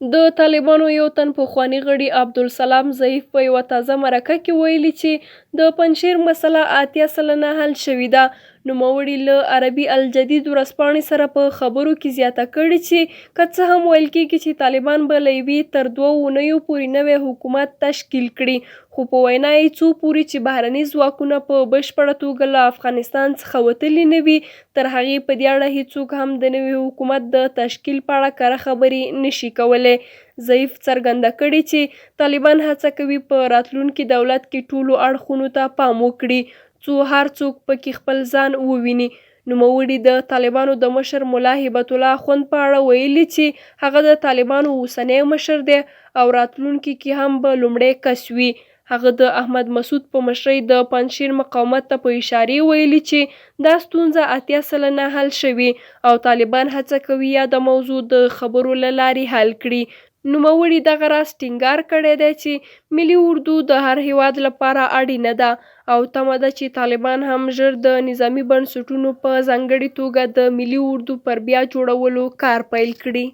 د طالبانو یو تن پخواني غړي عبدالسلام ضعیف په یوه تازه مرکه کې ویلي چې د پنجشیر مسله 80% حل شوې ده. نوموړي له عربي الجدید ورځپاڼې سره په خبرو کې زیاته کړې چې که څه هم ویل کېږي چې طالبان به له یوې تر دوو اونیو پورې نوی حکومت تشکیل کړي، خو په وینا یې څو پورې چې بهرني ځواکونه په بشپړه توګه له افغانستان څخه وتلي نه وي، تر هغې په دې اړه هیڅوک هم د نوي حکومت د تشکیل په اړه کره خبرې نه شي کولی. ضعیف څرګنده کړې چې طالبان هڅه کوي په راتلونکي دولت کې ټولو اړخونو ته پام وکړي، څو هر څوک په کې خپل ځان وویني. نوموړي د طالبانو د مشر ملا هبت الله اخوند په اړه ویلي چې هغه د طالبانو اوسنی مشر دی او راتلونکي کې هم به لومړی کس وي. هغه د احمد مسعود په مشرۍ د پنجشیر مقاومت ته په اشارې ویلي چې دا ستونزه 80% حل شوې او طالبان هڅه کوي یاده موضوع د خبرو له لارې حل کړي. نوموړي دغه راز ټینګار کړی دی چې ملي اردو د هر هېواد لپاره اړینه ده او تمه ده چې طالبان هم ژر د نظامي بنسټونو په ځانګړې توګه د ملي اردو پر بیا جوړولو کار پیل کړي.